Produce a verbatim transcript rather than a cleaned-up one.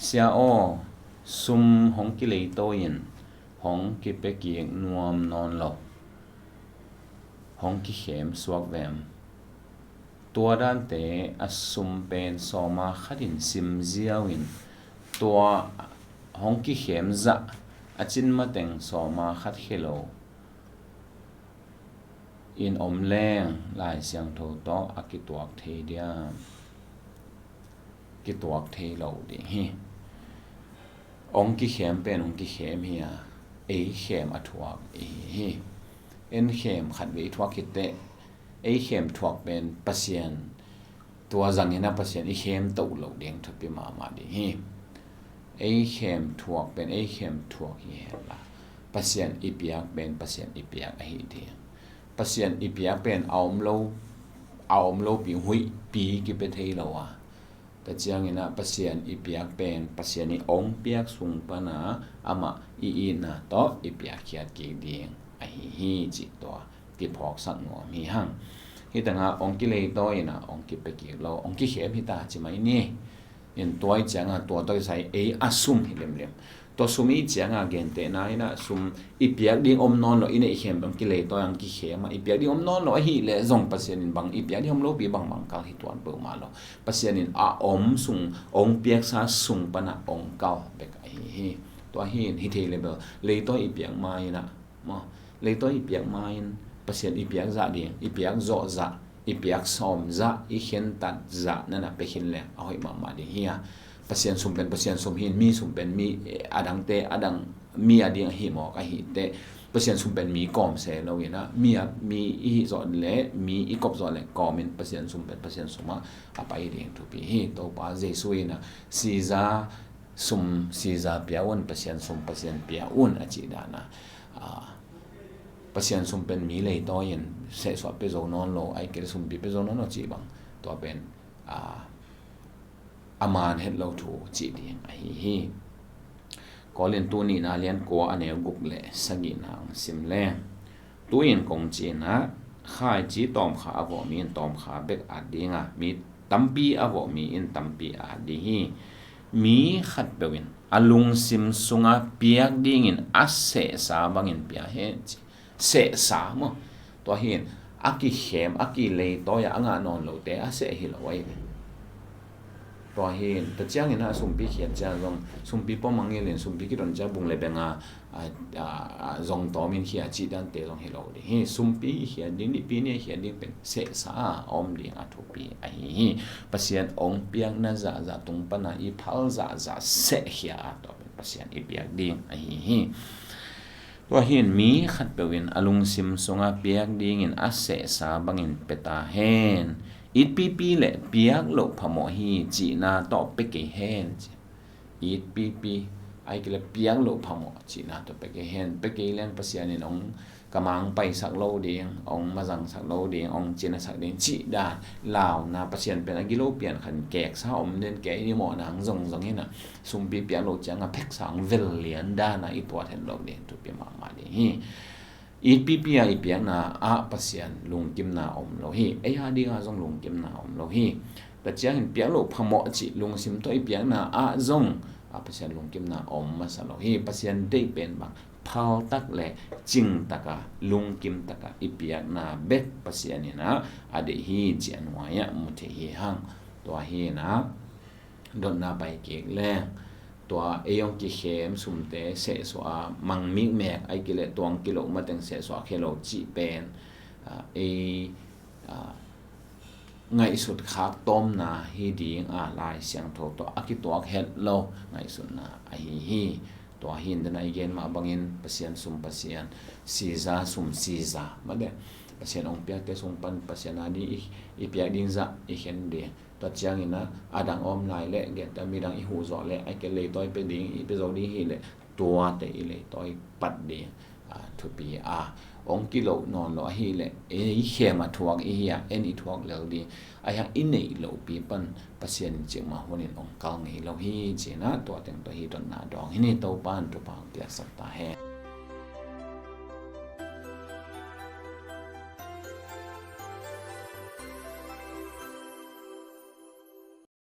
Sia aw, sum hong kileitawi in hong kipia kik nuam nawn lo, hong kikhem suak vem? Tua dante a sum pen sawma khat in sim ziau in, tua hong kikhem zah a cin mateng sawma khat khia lo in om leng Lai Siangtho tawh a kituak thei diam? Kituak thei lo ding hi. Hong kikhem pen hong kikhem hi a, ei khem a thuak i hi hi. En khem khat vei thuak hi teh, ei khem thuak pen Pasian, tua zangin a Pasian i khem toh lo ding thupi mahmah ding hi. Ei khem thuak pen ei khem thuak hi henla, Pasian i piak pen Pasian i piak ahi ding. Pasian i piak pen a om lo, a om lopi huihpi kipia thei lo a, tua ciangin a Pasian i piak pen Pasian i hong piak sung pana amah i itna tawh i piakkhiat kik ding ahi hi, cih tua kiphawksak nuam hi hang. Hi tangah hong kileitawi in a hong kipia kik lo, hong kikhem hi ta ci mai ni. In tua i cianga tua tawh kisai ei a sum hi limlim. Tua sum i cianga gentehna in a sum i piak ding om nawn lo, i neih khem hong kileitawi hong kikhem a, i piak ding om nawn lo ahih leh zong Pasian in bang i piak ding om lopi bangbang kal hi tuan peuhmah lo. Pasian in a om sung, hong piaksa sung pana hong kal bek ahi hi. Tua hi in hi thei le bel leitawi i piak ma in a, maw, leitawi i piak ma in Pasian i piak zah ding, i piak zawh zah, i piak sawm zah, i khentat zah nana pia khin leng a hoih mahmah ding hi a. Pasian sum pen Pasian sum hi in, mi sum pen mi, eh, a dangte a dang mi a ding ahi mawk ahi teh, Pasian sum pen mi kawm se lo in a, mi a, mi i hih zawh leh, mi i kop zawh leh kawm in Pasian sum pen Pasian sum ah a pai ding thupi hi. Topa Jesu in a Caesar sum Caesar pia un, Pasian sum Pasian pia un a cih dan a, a, Pasian sum pen mi leitawi in sehsuah pia zo nawn lo, ahih kei leh sumpi pia zo nawn lo cih bang, tua pen, a, a man het lo thu cih ding ahi hi. Korintu nihna lian kua a neu guk le sagihna hong sim leng, tu-in kong ci in a, khaici tawmkha a vawh mi in tawmkha bek at ding a, mi tampi a vawh mi in tampi a at ding hi. Mi khatpeuh in a lungsim sunga piak dingin a sehsa bangin pia hen ci. Sehsa maw? Tua hi in a kikhem, a kileitawi a, a ngah nawn lote a seh hi lo ahi ve. Tua hi in, tua ciangin a sumpi khiat ciang zong, sumpi pawmang ngilin, sumpi kidon ciang bung le benga, a, a, a, zong tawmin khia cih dante zong hi lo ding hi. Sumpi i khiat ding, nihpi ni a khiat ding pen sehsa a om ding a thupi ahi hi. Pasian hong piakna zahzah tung pana i phal zahzah sehkhia a, tua pen Pasian i piak ding ahi hi. Tua hi in mi khatpeuh in a lungsim sunga piak dingin a sehsa bangin pia ta hen. It pipi le piak loh phamawh hi cihna tawh pia kei hen ci. It pipi, ahih kei leh piak loh phamawh cihna tawh pia kei hen. Pia kei leng Pasian in hong kamang paisak lo ding, hong mazangsak lo ding, hong cinasak ding cih dan launa, Pasian pen a gilo pian khan keksa om den kei ni mawh nang zongzong hi in a, sumpi piak loh cianga pheksa hong vel lian dana i tuat het lo ding thupi mahmah ding hi. It pipi a i piakna ah Pasian lungkimna om lo hi. Ei a dinga zong lungkimna om lo hi. Tua ciangin piak loh phamawh cih lungsim tawh i piakna ah zong a Pasian lungkimna om masa lo hi. Pasian deih pen bang phaltak le cingtaka, lungkimtaka i piakna bek Pasian in a, a deih hi cih a nuai-ah mu thei hi hang. Tua hi in a, dotna pai kik leng, tua ei hong kikhem sumte sehsuah a mang mikmek, ahih kei leh tua hong kiloh mateng sehsuah khia lo cih pen, a, ei, a, ngaihsut khak tawmna hi ding a, Lai Siangtho tawh a kituak het lo ngaihsutna ahi hi. Tua hi in, dena i gen mah bangin Pasian sum Pasian, Caesar sum Caesar, mate, Pasian hong piakte sung pan Pasian a ding i, i piak ding zah i khen ding. Tua ciangin a, a dang om lai leh, gentehna midang i huh zawh leh, ahih kei leh leitawi pia ding, i pia zo ding hi leh, tuate i leitawi pat ding, a, thupi a, hong kiloh nawn lo ahih leh, ei khem a thuak i hi a, en i thuak lel ding. Ahih hang i neih lohpi pan Pasian in cikmah hunin hong kal ngei lo hi, ci-in a, tua teng tawh hih dotna dawng hi ni. Topa in thupha hong piaksak ta hen.